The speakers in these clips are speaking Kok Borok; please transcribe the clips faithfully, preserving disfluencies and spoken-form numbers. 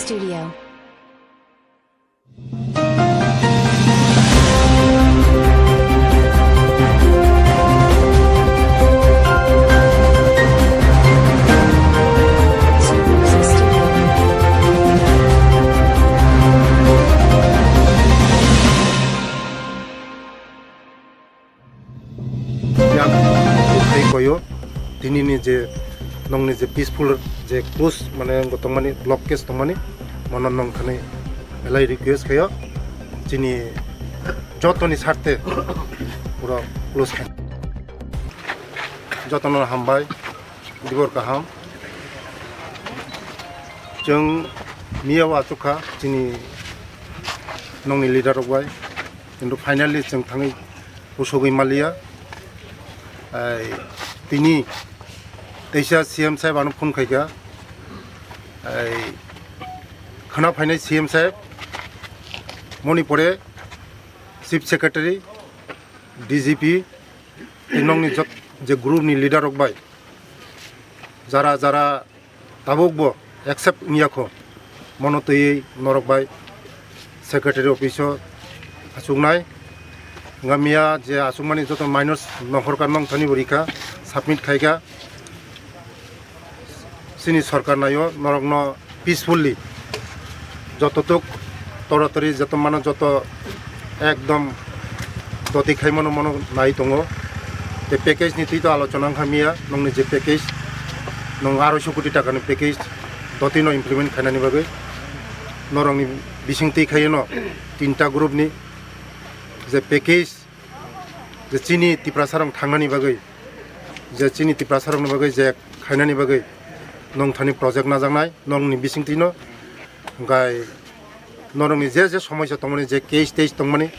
Studio. Yang bukhai koyo, tini ni je nongni je peaceful je close mane wngkha tongmani, block case tongmani, mono nong thani belai request khayo, chini jotoni sarte pura close khai. Jotono hambai, dibor kaham. Chwng miya o achukha chini nongni leader rok bai, kintu finally chwng thangwi Kusugwi maliya. Ai, tini teisa C M saheb ano phone khaikha. Ai, khana phainai C M saheb, moni pore Chief Secretary, D G P, tei nokni jot-, je group ni leader rok bai jara jara tabuk bo accept wngya kho, mono twiwi norok bai secretary office o achuknai. Wngya miya je achukmani joto minus nohorka nong thani bo rikha, submit khaikha. Chini sorkar naio norokno peacefully joto tok tora tori joto mano joto ekdom doti khai mano mano nai tongo. Te package ni twi to alochona wngkha miya, nongni je package, nong aroiso koti taka ni package doti no implement khainani bagwi norokni bising twi khaiyeno tinta group ni je package, je chini Tiprasa rok thangnani bagwi, je chini Tiprasa rokni bagwi je khainani bagwi nong thani project najaknai nongni bising twi no. Hwnkhe norokni je je somosya tongmani, je case tes tongmani,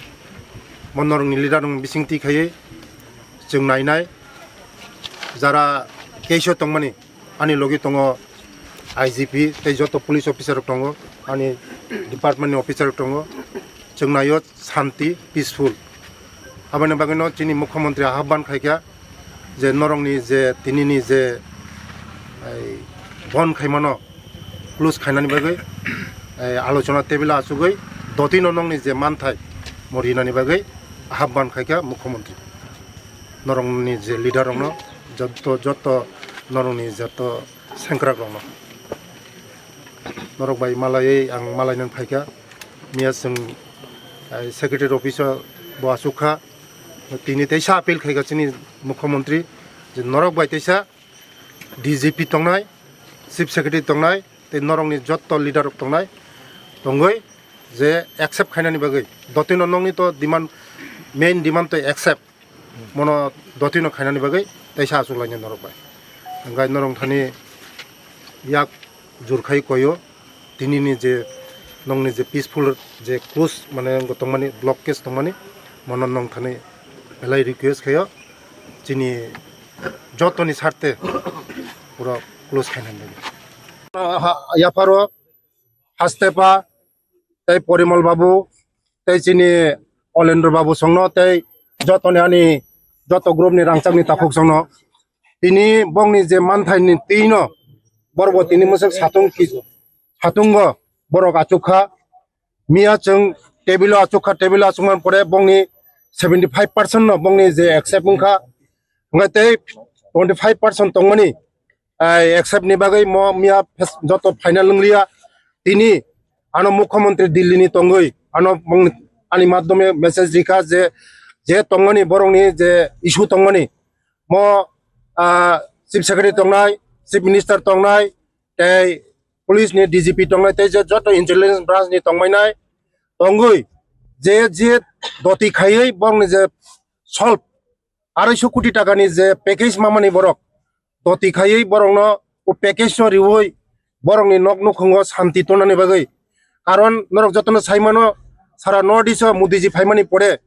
bo norokni leader rok bising twi khaiwi chwng nainai. Jara case o tongmani, ani logi tongo I G P tei joto police officer rok tongo, ani department ni officer rok tongo. Chwng naio shanti, peaceful. Aboni bagwino chini mukhyamantri ahban khaikha je norokni je tinini je, ai, bon khaimano close khainani bagwi, ai, alochona table o achugwi dotino nokni je manthai mo rinani bagwi ahban khaikha mukhyamantri. Norokni je leader rokno, joto, joto norokni joto sengkrak rokno. Norok bai malaiwi ang malainani phaikha. Miya chwng, ai, secretary office o bo achukha. Tini teisa appeal khaikha chini mukhyamantri je norok bai teisa D G P tongnai, chief secretary tongnai, tei norokni joto leader rok tongnai, tongwi je accept khainani bagwi. Dotino nokni to demand, main demand to accept. Mono dotino khainani bagwi teisa achuk lainai norok bai. Hwnkhe norok thani yak jurkhai koyo, tinini je nongni je peaceful je close mane wngkha tongmani, block case tongmani, mono nong thani belai request khayo, chini jotoni sarte pura close khainani bagwi. Yapharo Hastepa tei Porimol babu, tei chini Olendro babu songno, tei jotoni ani joto group ni rangchakni takhuk songno. Tini bongni je manthai ni twi no, borok bo tini mwswk satung ki-, satungo borok achukha. Miya chwng table o achukha, table o achukmani pore bongni seventy five percent no bongni je accept wngkha. Hwnkhe tei twenty five percent tongmani, ai, accept ni bagwi mo miya fes-, joto final wng liya. Tini ano mukhyamantri Delhi ni tongwi ano mung-, ani madhyome message rikha je, je tongmani borokni je issue tongmani mo, ah, chief secretary tongnai, chief minister tongnai, tei police ni D G P tongnai, tei je joto intelligence branch ni tongmainai tongwi je, je doti khaiwi borokni je solve aroiso koti takani je package mamani borok, doti khaiwi borokno o package no riwi borokni nok nukhungo shanti tonani bagwi. Karon norok jotono saimano, sara North East o Modi ji phaimani pore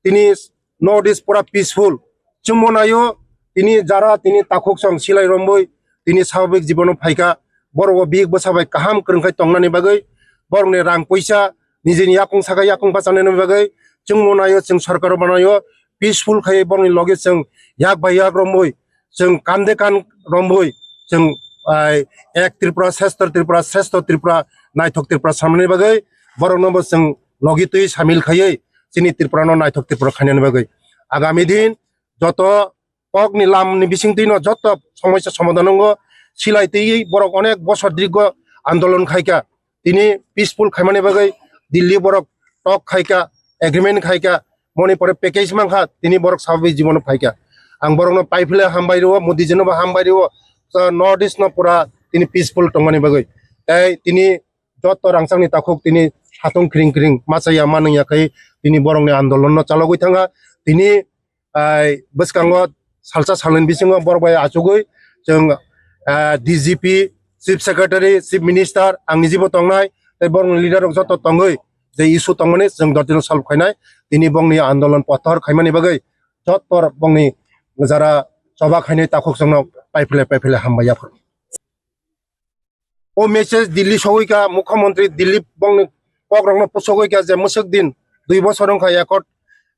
tini North East pura peaceful. Chwngbo naio tini jara tini takhuk song silai romwi tini swababik jibono phaikha. Borok o bihik bwsa bai kaham kwrwngkhai tongnani bagwi, borokni rang puisa nijini yakung saka yakung bachanani bagwi chwngbo naio, chwng sorkar bo naio, peaceful khai borokni loge chwng yak bai yak romwi, chwng kande kan romwi, chwng, ai, ek Tripura, shrestho Tripura, shrestho Tripura naithok Tripura samani bagwi, borokno bo chwng logi twi samil khaiwi chini Tripura no naithok Tripura khainani bagwi. Agami din joto kokni lamni bisingtwi no joto somosya somadhan wngo, silai twi borok onek bosor dirgo andolon khaikha. Tini peaceful khaimani bagwi Delhi borok talk khaikha, agreement khaikha, moni pore package mankha, tini borok sababik jibono phaikha. Ang borokno paiphile hambai rwo, Modi jino bo hambai rwo, so North East no pura tini peaceful tongmani bagwi. Tei tini joto rangchakni takhuk tini satung kring kring machaya manwngya khai tini borokni andolon no chalogwi thangkha. Tini ai bwskango salsa salnwi bisingo borok bai achugwi chwng, ah, D G P, Chief Secretary, Chief Minister, ang nijibo tongnai, tei borokni leader rok joto tongwi je issue tongmani chwng dotino solve khainai. Tini bongni andolon kothor khaimani bagwi joto bongni jara choba khainai takhuk chwngno paiphile paiphile hambai yaphar. O message Delhi sogwi kha, Mukhyamantri Delhi bongni kokrokno pusogwi kha je mwswk din dui bosor wngkha accord,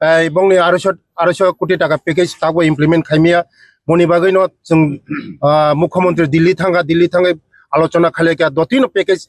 eh, bongni aroiso, aroiso koti taka package tabuk implement khaimya. Moni bagwi no chwng, ah, Mukhyamantri Delhi thangkha, Delhi thangwi alochona khailai kha, dotino package,